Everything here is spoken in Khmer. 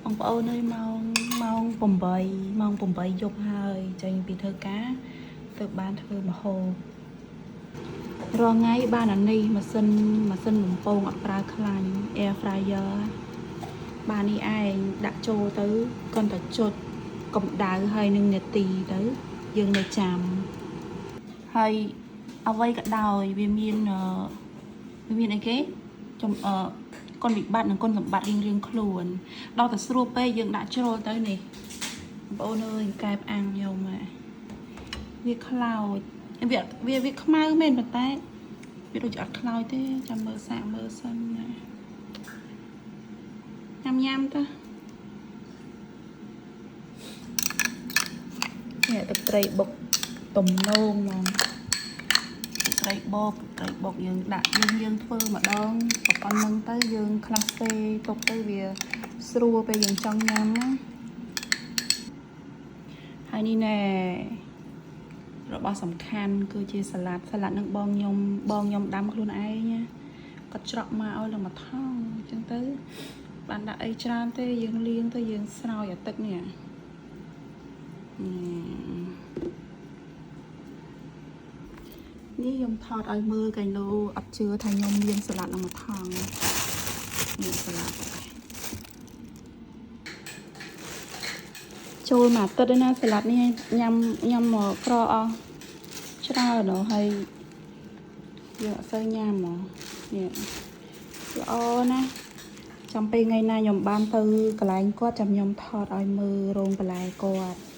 បងប្អូនអើយម៉ោង8ម៉ោង8យប់ហើយចេញពីធ្វើការទៅបានធ្វើម្ហូបរាល់ថ្ងៃបានអានេះម៉ាស៊ីនបំពងអត់ប្រើខ្លាញ់ air fryer បាននេះឯងដាក់ចូលទៅគាត់តែចុចកម្ដៅហើយនឹងនាទីទៅយើងនៅចាំហើយអ្វីក៏ដោយវាមានអីគេចំគុណវិបត្តិនិងគុណសម្បត្តិរៀងរៀងខ្លួនដល់តែស្រួលពេកយើងដាក់ជ្រុលទៅនេះបងប្អូនអើយកែបអាំងខ្ញុំហ่ะវាខ្លោចវាខ្មៅមែនប៉ុន្តែវាដូចជាអត់ខ្លោចទេចាំមើលសាកមើលសិនណាញ៉ាំញ៉ាំទៅនេះទឹកត្រីបុកទំនងហ្មងទឹកត្រីបកទឹកត្រីបុកយើងដាក់យើងយើងធ្វើម្ដងប៉ុណ្្នឹងទៅយើងខ្លះសេទុកទៅវាស្រួលពេលយើងចង់ញ៉ាំណាហើយនេះណែរបស់សំខាន់គឺជាសាឡាត់សាឡាត់នឹងបងខ្ញុំបងខ្ញុំដាំខ្លួនឯងណាគាត់ច្រកមកឲ្យឡើងមួយថង់អញ្ចឹងទៅបានដាក់អីច្រើនទេយើងលាងទៅយើងស្រោចអាទឹកនេះនេះខ្ញុំថតឲ្យមើលកែឡូអត់ជឿថាខ្ញុំមានសាឡាត់នឹងមួយថង់នេះសាឡាត់ចូលមួយអាទិត្យឯណាសាឡាត់នេះញ៉ាំញ៉ាំមកក្រអស់ច្រើនដល់ហើយយើងអត់សូវញ៉ាំហ្មងនេះល្អណាស់ចាំពេលថ្ងៃណាខ្ញុំបានទៅកន្លែងគាត់ចាំខ្ញុំថតឲ្យមើលរោងបន្លែគាត់។